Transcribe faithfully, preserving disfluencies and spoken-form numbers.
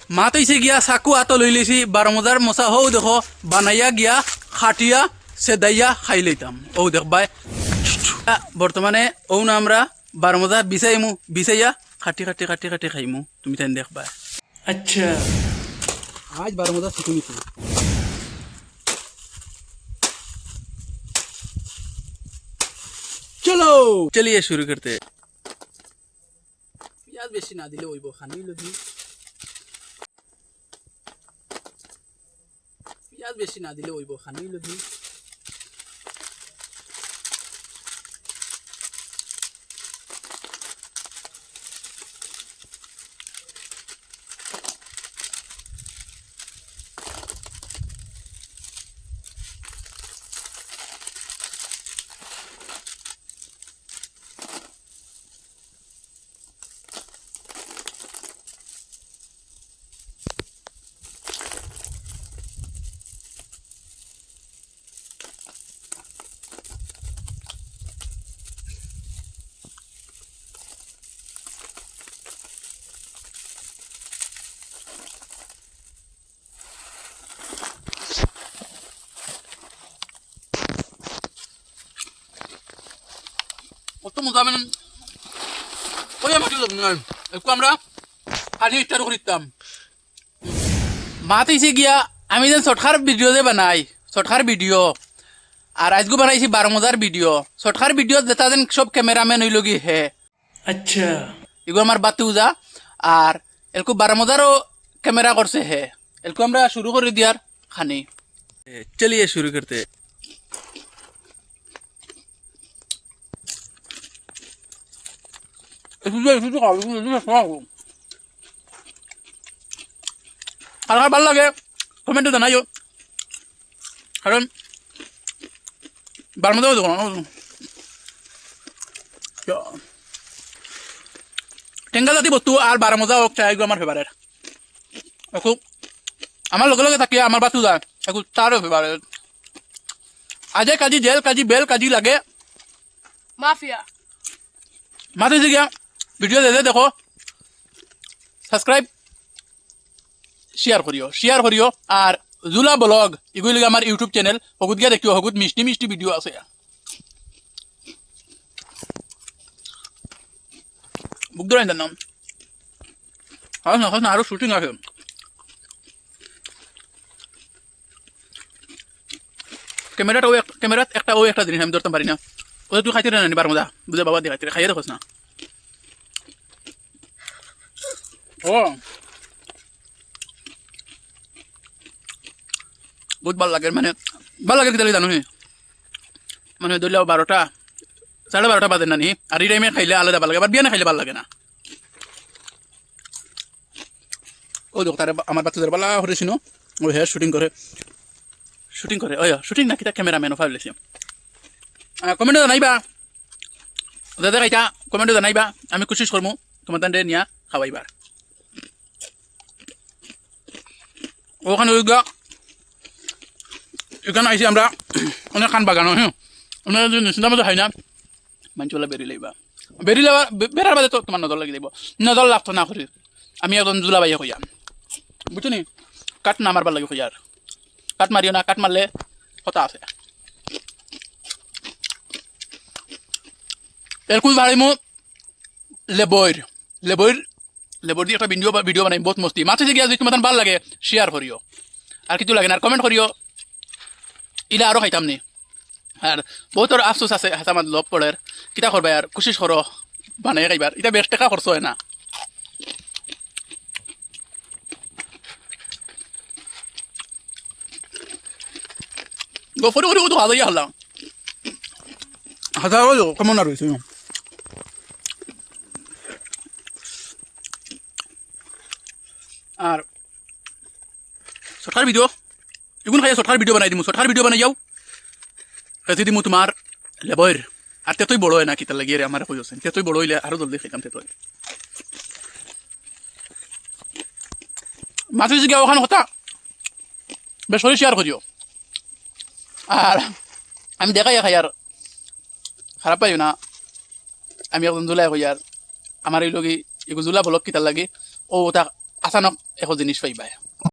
মাত অইছে গিয়া চাকু আতো লইলিছি, বারো মজার মশা হউ দেখো, বানাইয়া গিয়া খাটিয়া সেদাইয়া খাই লইতাম। অউ দেখবায়, বর্তমানে অউ না আমরা বারো মজা বিছাইমু, বিছাইয়া খাটি খাটি খাটি খাটি খাইমু, তুমি তাইন দেখবায়। আচ্ছা, আইজ বারো মজা ছুটি নিতে। চলো, চলিয়ে শুরু করতে। পিয়াজ বেশি না দিলে অইবো, খানি অইলো কি? পিয়াজ বেশি না দিলে অইবো, খানি অইলো কি? কত মজা, মানে, ওই আমার কি লোক নয়। একটু আমরা খালি ইফতার করিতাম। মাত অইছে গিয়া, আমি যেন ছটকার ভিডিও যে বানাই, ছটকার ভিডিও, আর আইজগু বানাইছি বারো মজার ভিডিও। ছটকার ভিডিও যেটা যেন সব ক্যামেরাম্যান অইলো গি হে। আচ্ছা। ইগু আমার বাতু যা, আর এলকু বারো মজারও ক্যামেরা করছে হে। এলকু আমরা শুরু করি দিয়ার খানি। এ, চলিয়ে শুরু করতে। একটু দে, একটু দে, খাও, একটু দে, একটু দে, খাও। কার কার ভালা লাগে, কমেন্টে জানাইও। কারণ বারো মজাও দেখো না। টেঙ্গা জাতি বস্তু আর বারো মজা হোক, চাই আমার ফেভারিট। এখন আমার লগে লগে থাকিয়া আমার বাতু যায়, এখন তারও ফেভারিট। আজে কাজি, জেল কাজি, বেল কাজি লাগে। মাফিয়া। মাতে গিয়া ভিডিও দে দে দেখো, সাবস্ক্রাইব, শেয়ার করিও, শেয়ার করিও। আর জুলা ব্লগ, ইগুলি আমার YouTube চ্যানেল, হগুত গিয়া দেখিও, হগুত মিষ্টি মিষ্টি ভিডিও আছে। বুক ধরে নাম। খাস না, খাস না, আরো শুটিং আছে। ক্যামেরাটা ও এক-, ক্যামেরাত একটা ও একটা জিনিস আমি ধরতাম পারি না। ওটা তুই খাইতে না, নিবার মজা। বুঝে বাবা দিয়ে খাইতে, খাইয়ে দেখোস না। ও। বহুত ভালা লাগে, মানে, ভালা লাগে কিতা লাগি জানো নি? মানে, ধরলে বারোটা, সাড়ে বারোটা বাজে না নি? আর এই টাইমে খাইলে আলাদা ভালা লাগে, আবার বিয়ানে খাইলে ভালা লাগে না। ও দেখো, তারে বা-, আমার বাচ্চাদের বালা করে চিনো, ও হে শুটিং করে, শুটিং করে, ওই শুটিং না কিতা, ক্যামেরাম্যান ও ফাইলেছি। আহ, কমেন্টে জানাইবা, দাদা খাইতা, কমেন্টে জানাইবা, আমি কোশিশ করমু তোমার তান্ডে নিয়া খাওয়াইবার। ওখানে ওই গা, এখানে আইছি আমরা, অনেক খান বাগানো, হ্যাঁ, আমরা যদি নিশ্চিন্ত মতো খাই না, মানছি বলে বেরি লইবা। বেরি লইবা, বে-, বেরার বাদে তো তোমার নজর লাগি যাইব। নজর লাগতো না করি। আমি একজন জুলা ভাইয়ে কইয়া। বুঝছো নি? কাট না মারবার লাগি কইয়ার। কাট মারিও না, কাট মারলে কথা আছে। এরকুল বাড়িমু লেবইর। লেবইর, লেবইর দিয়ে একটা ভিডিও বা-, ভিডিও বানাই, বহুত মস্তি। মাছ হইছে গিয়া যদি তোমার ভালা লাগে, শেয়ার করিও। আর কিছু লাগে না, আর কমেন্ট করিও। ইলা আরো খাইতাম নি। আর বহুতর আফসোস আছে, হাছা মাত লোভ পড়ের। কিতা করবায় আর, কোশিশ করো, বানাই খাইবার। ইটা বেশ টেকা খরচ হয় না। গফরি করি কত খাওয়া যায় হালা। হাছা হলো, কেমন আর হইছে? আর ছটকার ভিডিও, এগুন খাইয়া ছটকার ভিডিও বানাই দিমু, ছটকার ভিডিও বানাই যাও। খেতে দিমু তোমার লেবইর। আর তেতই বড় হয় না, কিতার লাগি রে, আমার কই আছেন। তেতই বড় হইলে আরো জলদি খাইতাম তেতই। মাছ হইছে গিয়া ওখান কথা, বেশ করে শেয়ার করিও। আর আমি দেখাই খাই আর খারাপ পাইও না। আমি একজন জুলাই কই আর আমার এই লগি এগু জুলা ব্লগ কিতার লাগি, ও ওটা আচানক একো জিনিস পাইবায়।